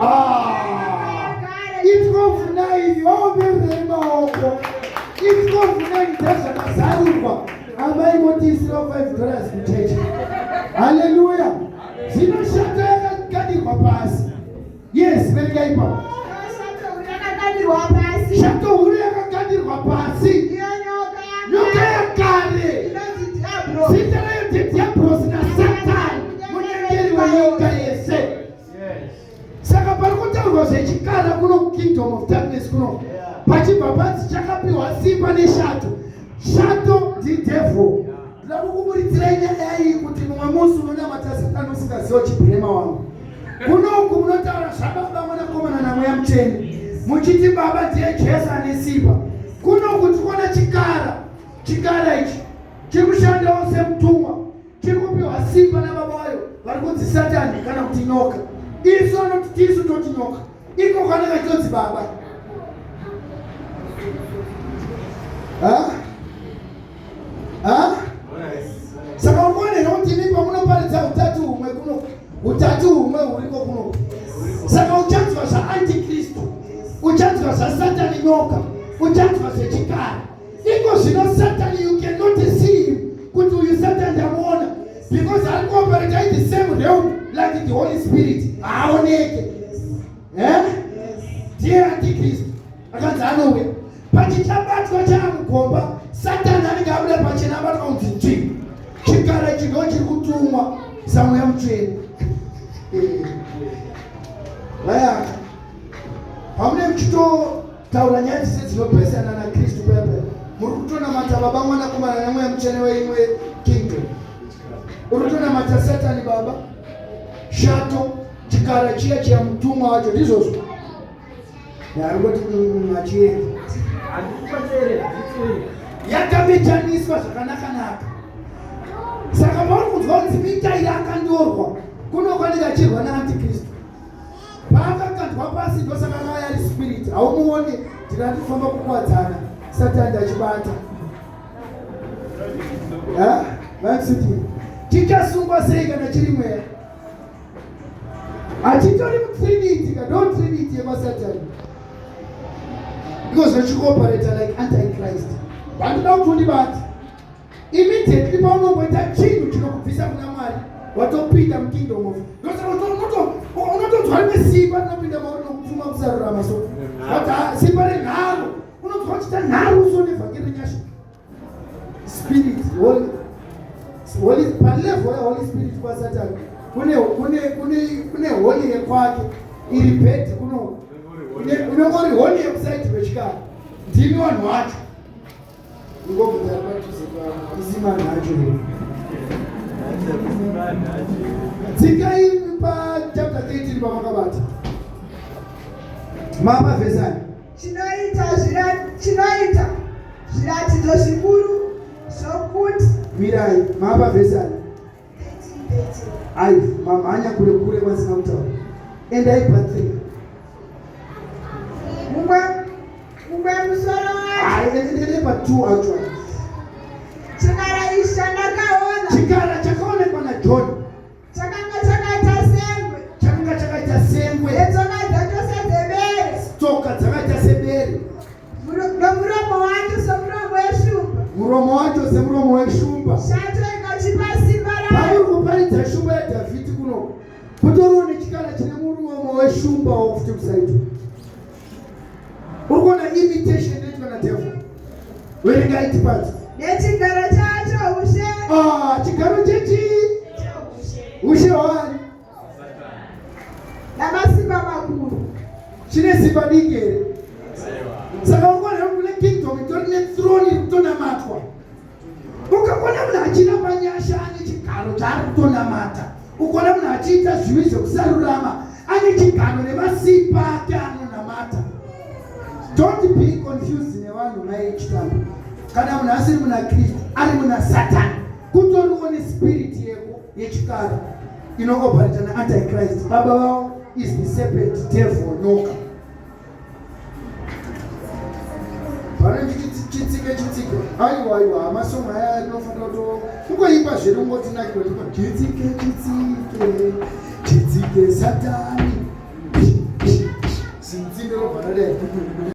Ah, i12:9 vaombererei maoko. I12:9 dzazvakazarurwa. Amai votiisirawo $5 kuchechi. Haleluya. Zvino shato yakagadirwa pasi. Yes, verengai ipapo. Shato huru yakakandirwa pasi. Shato huru yakagadirwa pasi. Iyo nyoka Nyoka yakare. inonzi Diablo. Zita rayo ndiDhiabhorosi naSatani, munyengeri wenyika yese. Saka pari kutaurwa zvechikara kuno, kingdom of darkness kuno, pachibva panzi chakapiwa simba neshato. Shato ndidevil. Ndoda kukuburitsirai nyaya iyi kuti mumwe musi unonamata Satani usingaziva chibhurema wangu. Kunoku munotaura zvababa, Mwanakomana naMweya Mutsvene, muchiti Baba ndiye Jesu ane simba. Kunoku tikuona chikara. Chikara ichi chiri kushandawo semutumwa, chiri kupiwa simba nababa vayo vari kunzi Satani kana kuti nyoka. Isu anoti tisu toti nyoka, iko kanenge chitonzi baba. Ha? Ha? Saka uri kuona here kuti imi pamunoparidza utatu humwe kuno, utatu humwe huriko kuno? Saka uchanzwa zvaantikristu, uchanzwa zvaSatani nyoka, uchanzwa zvechikara. Iko zvino Satani, you cannot see him kuti uyu Satani ndamuona, because ari kuoperata in the same realm like the Holy Spirit. Haaoneke. Eh? Ndiye antikristu akanzi anouya pachichabatwa chaamugomba. Satani anenge abuda pachena, abatwa kunzi nzvi. Chikara ichi ndo chiri kutumwa saMweya Mutsvene. Vayaka pamune muchitotaura nyaya dzise dzinopesana naKristu paya paya, muri kutonamata Baba, Mwanakomana naMweya Mutsvene weimwe kingdom. Uri kutonamata Satani baba, shato, chikara chiya chiya, mutumwa wacho. Ndizvozvo, arikoti achienda yakamechaniswa zvakanaka-naka. Saka pauri kunzwa kunzi Mikairi akandorwa, kunokwanira achirwa naantikristu paakakandwa pasi. Ndosaka akauya ari spirit, haumuone. Ndinati kufamba kukwadzana Satani achibata vakuti chichasungwa sei kana chiri mweya? Hachitori mutrinity ka, ndo trinity yemaSatani, because vachikuoperata like antichrist. Vandoda kuti undibate immediately paunongoita chinhu chinokubvisa kuna Mwari, watopinda mukingdom of. Ndosaka unotonzwa rimwe simba rinopinda mauri nokupfuma kusarurama. So but simba renharo, unonzwa uchiita nharo so nevhangeri renyasha. Spirit, holy, holy, palevel yeHoly Spirit kwaSatani kune holy yekwake iri bhedhi kuno, unongori holy yekuside kwechikara. Ndimi vanhu vacho ingobvunza padhuze isimani acho here. Dzikai pachapter 13 pamakabata mapa vhesani. Chinoita zviratidzo zvikuru zvokuti Mirai, mapa vhesani. 13. Ai, mamhanya kure kure kwasina kutaura. Endai pa3. Mumwe musoro wacho. Ai, endai pa2 actually. Chikara ichi chandakaona, Chikara chakaonekwa naJohn, chakanga chakaita sengwe, chakanga chakaita sengwe, netsoka dzacho sedzebere, tsoka dzakaita sebere, nomuromo wacho somuromo weshumba. Muromo wacho semuromo weshumba. Shato ikachipa simba rayo. Pauri kuparidza shumba yaDhavhidi kuno, kutoriwo nechikara chine muromo weshumba wofuti kuside. Uri kuona imitation inoitwa nadevil? Verengai tipati. Nechigaro chacho ushe. Ah, chigaro chechi? Cheushe. Ushe hwani? Namasimba makuru. Chine simba diki here? Saka uri kuona kune kingdom itori nethrone iri kutonamatwa. Ukaona munhu achiramba nyasha, ane chigaro chaari kutonamata. Ukaona munhu achiita zvivi zvekusarurama, ane chigaro nemasimba ake anonamata. Don't be confused nevanhu maichitamba. Kana munhu asiri muna Kristu, ari muna Satani. Kutoriwo nespirit yeko yechikara inooperata naantichrist. Baba vavo is the serpent, devil, nyoka. Pane chitsike chitsike. Aiwa, aiwa, hamasongo aya tinofanira kuto kungoimba zvedu, ungotinakirwa tiko chitsike chitsike chitsike Satani. Jehovha nodei.